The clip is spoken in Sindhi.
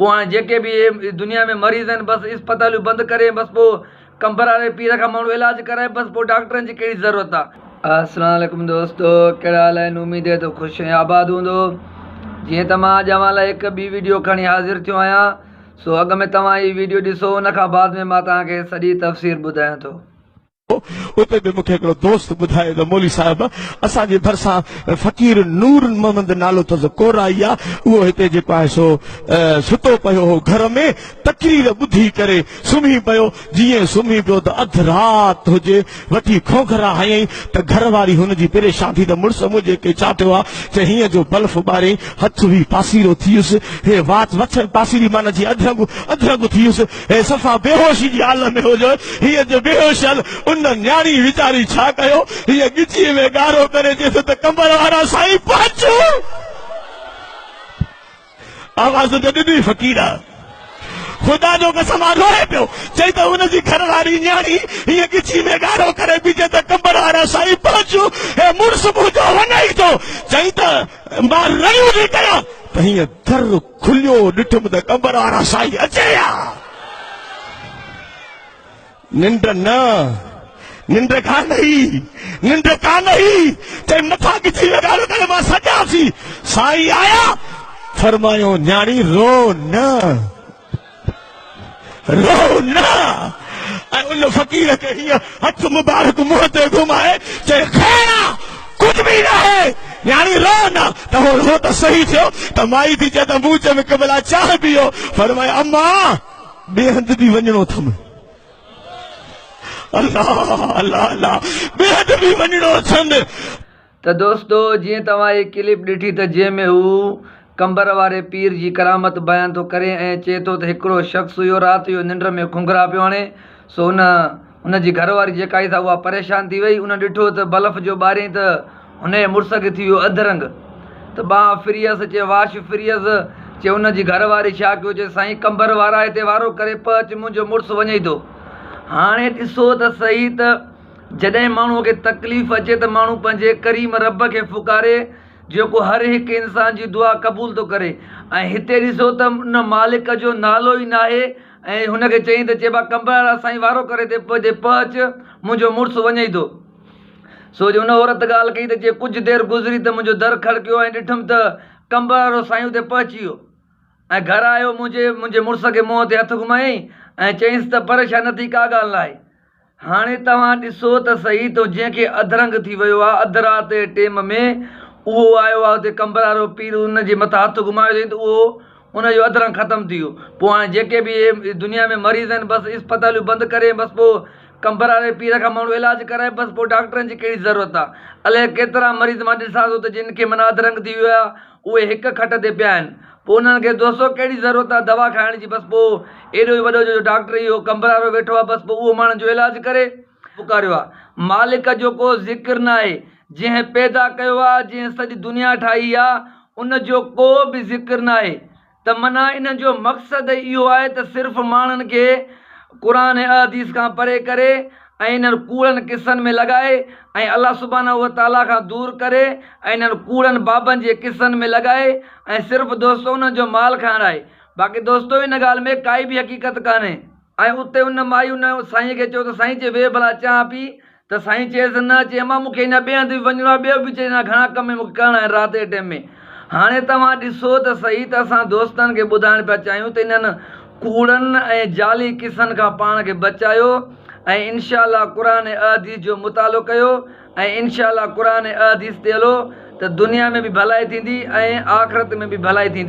پوء هاڻي جيڪي به اهي دنيا ۾ مريض آهن بس اسپتاليون بند ڪري بس پوء قمبر واري پير کان ماڻهو علاج ڪرائي بس پوء ڊاڪٽرن جي ڪهڙي ضرورت آ. السلام عليڪم دوستو ڪهڙا حال آهن اميد آهي ته خوش ۽ آباد هوندو جيئن ته مان اڄ اوهان لاء هڪ ٻي ويڊيو کڻي حاضر ٿيو آهيان سو اڳ ۾ توهان هي ويڊيو ڏسو ان کان بعد ۾ مان توهان کي سڄي تفصيل ٻڌايان ٿو. اتي به مون کي هڪڙو دوست ٻڌايو ته مولوي صاحب اسان جي ڀرسان فقير نور محمد نالو اٿس ڪورائي آ اهو هتي جيڪو آهي سو ستو پيو هو گهر ۾ تقرير ٻڌي ڪري سمهي پيو جيئن سمهي پيو ته اڌ رات هجي وٺي کونگهرا هنيائين ته گهر واري هن جي پريشان ٿي ته مڙس منهنجي کي ڇا ٿيو آ چي هيئن جو بلف ٻاريائين هٿ هئي پاسيرو ٿيس هي وات وڇ پاسيري معنيٰ جي اڌ رنگ اڌ رنگ ٿيس هي صفا بيهوشي جي حالت ۾ هجو هيئن جو بيهوش هل ان نياڻي ويچاري ڇا ڪيو هيئن ڳچيء ۾ ڳارو ڪري چيس ته قمبر وارا سائين پهچو آواز ته ڏني فقير خدا جو قسم آ روئي پيو چئي ته ان جي گهر واري نياڻي هيئن ڳچي ۾ ڳارو ڪري بيٺي ته قمبر وارا سائين پهچو هي مڙس منهنجو وڃي ٿو چئي ته مان رڙيون ٿي ڪيان ته هيئن در کليو ڏٺم ته قمبر وارا سائين اچي ويا ننڊ نه ننڊ ڪانه هئي ننڊ ڪانه هئي چئي مٿان ڳچي ۾ ڳالهه ڪري مان سڄان ٿي سائين آيا فرمايو نياڻي رو نه رو نه ۽ ان فقير کي هيئن هٿ مبارڪ منهن تي گهمائي چئي خير آ ڪجهه به ناهي نياڻي رو نه ته هو رو ته صحيح ٿيو ته مائي ٿي چئي ته مون چيم قبلا چانهه پيئو فرمايو اما ٻئي هنڌ به وڃڻو اٿم. الله الله الله ٻئي هنڌ به وڃڻو اٿم. ته دوستو جيئن توهان هي ڪلپ ڏٺي ته جنهن ۾ هو قمبر واري پير جي ڪرامت بيان ٿو ڪري ۽ چئي ٿو ته هڪڙو شخص هيو رات جو ننڊ ۾ کونگهرا پيو هڻي سو ان ان جي گهر واري جيڪا هئي سا اها پريشان ٿي وئي ان ڏٺو ته بلف جو ٻاريائين ته هن جي مڙس کي ٿي ويو اڌ رنگ ته ٻانهن ڦريس، چي واش ڦريس، چي ان جي گهر واري ڇا ڪيو، چي سائين قمبر وارا هتي وارو ڪري پهچ منهنجو مڙس وڃئي ٿو. هاڻي ڏسو ته سهي ته جڏهن ماڻهوء کي تڪليف اچي ته ماڻهو پنهنجي ڪريم رب کي ڦڪاري جيڪو هر هڪ انسان جي دعا قبول ٿو ڪري ۽ هتي ڏسو ته ان مالڪ جو نالو ئي ناهي ۽ هن کي چئين ته چي با قمبر وارا سائين وارو ڪري هتي پهچ منهنجو مڙس وڃئي ٿو. سو جي ان عورت ڳالهه ڪئي ته چي ڪجهه دير گذري ته منهنجو در کڙڪيو ۽ ڏٺم ته قمبر وارو سائين اتي پهچي ويو ۽ گهر آيو منهنجي منهنجي مڙس کي منهن تي هٿ گهمايائين ۽ چيائينس ته پريشان نه ٿي ڪا ڳالهه ناهي هاڻي توهان ڏسو ته سهي ته جنهن کي اڌ رنگ ٿي ويو آهي اڌ رات جي ٽيم ۾ اهو آيو آهي اتي قمبر وارو پير ان جي مٿان هٿ گهمايو اٿئي ته اهو ان جو اڌ رنگ ختم ٿي ويو پوء هاڻي جيڪي به اهي دنيا ۾ مريض آهن بس اسپتاليون بند ڪري بس پوء قمبر واري پير کان ماڻهو علاج ڪرائي بس پوء ڊاڪٽرن جي ڪهڙي ضرورت آ الائي ڪيترا مريض مان ڏسان ٿو ته جن کي معنيٰ اڌ رنگ ٿي ويو آ اهي هڪ کٽ تي پيا آهن پوء انهن کي دوستو ڪهڙي ضرورت آ دوا کائڻ جي بس پوء ايڏو ئي وڏو جو ڊاڪٽر اهو قمبر وارو ويٺو آ بس پوء اهو ماڻهن جو علاج ڪري. پڪاريو آ مالڪ جو ڪو ذڪر ناهي جنهن پيدا ڪيو آ جنهن سڄي دنيا ٺاهي آ ان جو ڪو به ذڪر ناهي ته معنيٰ انهن جو مقصد ئي اهو آهي ته صرف ماڻهن کي قرآن ۽ احاديث کان پري ڪري ۽ انهن ڪوڙن قصن ۾ لڳائي ۽ الله سبحانه وتعاليٰ کان دور ڪري ۽ انهن ڪوڙن بابن جي قصن ۾ لڳائي ۽ صرف دوستو انهن جو مال کائڻ آهي باقي دوستو ان ڳالهه ۾ ڪائي به حقيقت ڪانهي. ۽ اتي ان مائي ان سائينء کي چيو ته سائين چي ويهه ڀلا چانهه پي ته سائين چيس نه چي امان مون کي اڃا ٻئي هنڌ به وڃڻو آهي ٻيو به چي اڃا گهڻا ڪم مون کي ڪرڻا آهن رات جي ٽيم ۾ هاڻي توهان ڏسو ته سهي ته اسان دوستن کي ٻڌائڻ پيا چاهيون ته انهن ڪوڙن ۽ جعلي قصن کان پاڻ کي بچايو ۽ انشاء الله قرآن ۽ احاديث جو مطالعو ڪيو ۽ انشاء الله قرآن ۽ احاديث تي هلو ته دنيا ۾ به ڀلائي ٿيندي ۽ آخرت ۾ به ڀلائي ٿيندي.